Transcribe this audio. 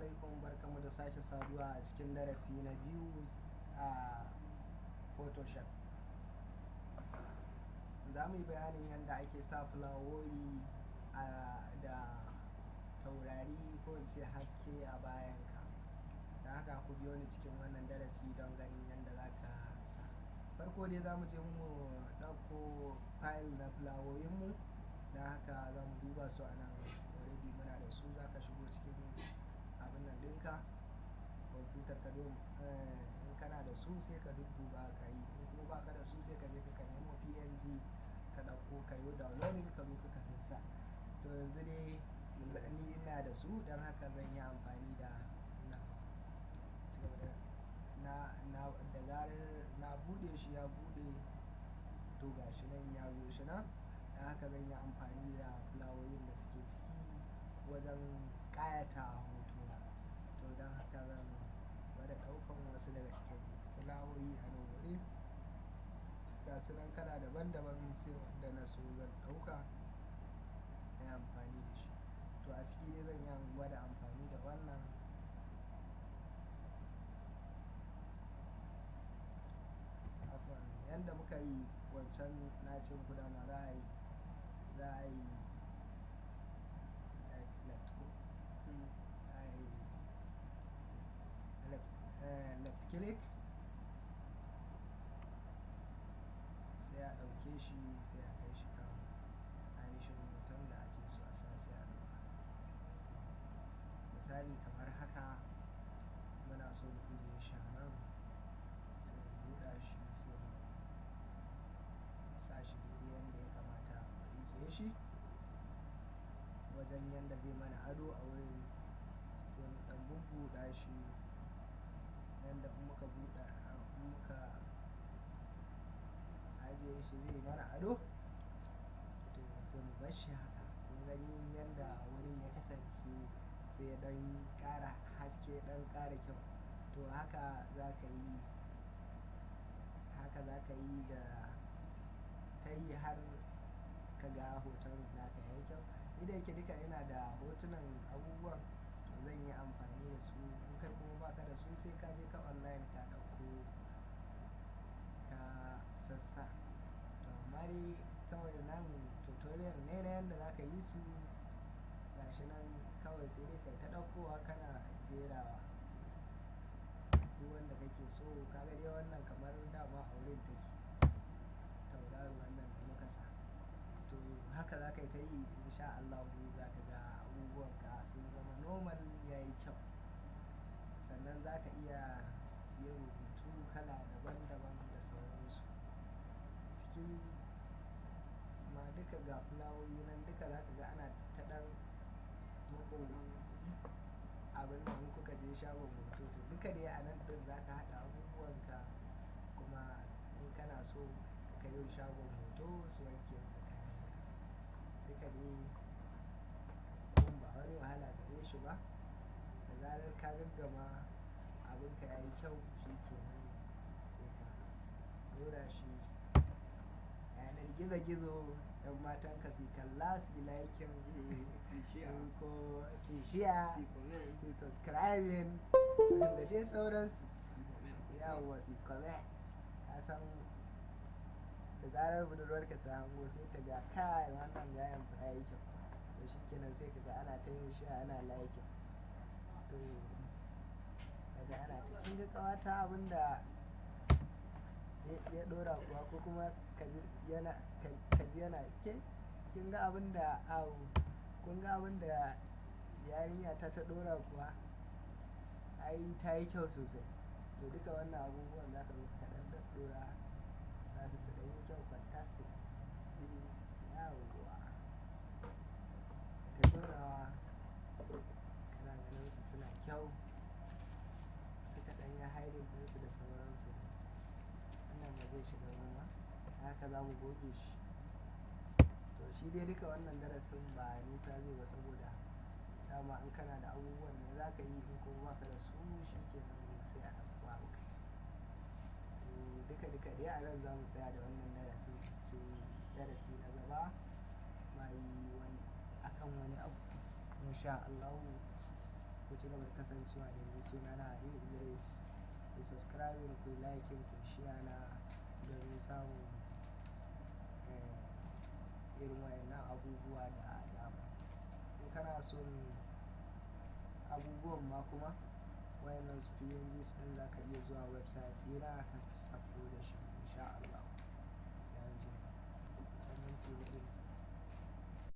Alaikum, barkamu da sake saduwa a cikin darasi na biyu a Photoshop. Za mu yi bayanin yadda ake sa fulawoyi da taurari ko in ce haske a bayanka. Don haka ku biyo ni cikin wannan darasi don ganin yadda za ka sa. Farko dai za mu je mu ɗauko fayil na fulawoyinmu, don haka za mu duba su a nan, already muna da su. Za ka shigo cikin abin nan ɗinka, kwamfutar ka, in kana da su sai ka dudduba ka yi, in kuma baka da su sai ka je ka nemo PNG ka ɗauko, ka yi downloading, ka zo ka sassa. To yanzu dai ni ina da su, don haka zan yi amfani da nawa. Na na da zarar na buɗe shi, ya buɗe, to gashi nan ya zo shi nan. Don haka zan yi amfani da fulawoyin da suke ciki wajen ƙayata hotona. To don haka zan gwada ɗaukan wasu daga cikin fulawoyi a nan wuri. Ga su nan kala daban-daban, sai wanda na so zan ɗauka na yi amfani da shi. To a ciki dai zan yi gwada amfani da wannan. Afwan, yanda muka yi wancan na ce muku dama za a yi left ko? Za a yi left click, sai a ɗauke shi, sai a kai shi kan ainihin hoton da ake so a sa, sai a ɗauka. Misali kamar haka, muna so mu ijiye shi a nan, sai mu buɗa shi, sai mu sa shi daidai yanda ya kamata mu ijiye shi wajen yanda zai mana ado a wurin. Sai mu ɗan bubbuɗa shi yanda in muka buɗe, in muka ajiye shi zai mana ado. To sai mu bar shi haka. Kun gani yanda wurin ya kasance, sai ya ɗan ƙara haske, ɗan ƙara kyau. To haka za ka yi, haka za ka yi da ta yi har ka ga hoton naka yayi kyau. Ni da yake duka ina da hotunan abubuwan, to zan yi amfani da su. In kai kuma baka da su, sai ka je ka online ka ɗauko ka sassa. To amma dai kawai nan tutorial ne na yanda za ka yi su. Gashi nan kawai sai dai kai ta ɗaukowa kana jerawa duk wanda kake so. Ka ga dai wannan kamar dama a wurin take, tauraruwan nan da muka sa. To haka za ka yi ta yi, in sha Allahu za ka ga abubuwan ka sun zama normal, yayi kyau. Sannan za ka iya yin rubutu kala daban-daban da sauransu. Ciki ma duka ga fulawoyi nan, duka za ka ga ana ta ɗan muku abin da in kuka je shagon hoto. To duka dai a nan ɗin za ka haɗa abubuwan ka, kuma in kana so ka kai shagon hoto su wanke maka kayan ka. Duka dai abun ba wani wahala gare shi ba. Da zarar ka gaggama abun ka yayi kyau, shi ke nan sai ka ɗora shi a yanar gizo-gizo, 'yan matan ka su kalla, su liking ko su share, su subscribing da dai sauransu. Yauwa, su comment. Ka san da zarar budurwarka ta hango, sai ta ga, "Kai, wannan gayen fa yayi kyau." To shi kenan, sai ka ga ana ta yin share, ana liking. To kaga ana ta, "Kin ga ƙawata abun da ya ɗora kuwa?" Ko kuma ka ji yana, "Ke kin ga abun da au kun ga abun da yarinya ta ta ɗora kuwa? Ai ta yi kyau sosai." To duka wannan abubuwan za ka zo ka ɗan ɗaɗɗora sa su, su ɗan yi kyau, fantastic. Yauwa. Ta ɗorawa kana ganin su suna kyau. Suka ɗan yi hiding ɗinsu da sauransu. Wannan ba zai shiga ba ma. Haka za mu goge shi. To shi dai duka wannan darasin ba nisa zai ba, saboda dama in kana da abubuwan ne za ka yi, in kuma baka da su, shi ke nan sai a ɗauko abu kai. To duka duka dai a nan za mu tsaya da wannan darasin, sai darasi na gaba ma yi wani akan wani abu in sha Allahu. Ku ci gaba da kasancewa da ni. Sunana Aliyu Idris. Ku subscribing, ku liking, ku share na domin samun irin wayannan abubuwa da dama. In kana son abubuwan ma kuma wayannan su PNGs ɗin, za ka iya zuwa website ɗina ka sauko da shi, in sha Allah. Sai anjima. Can minti 4.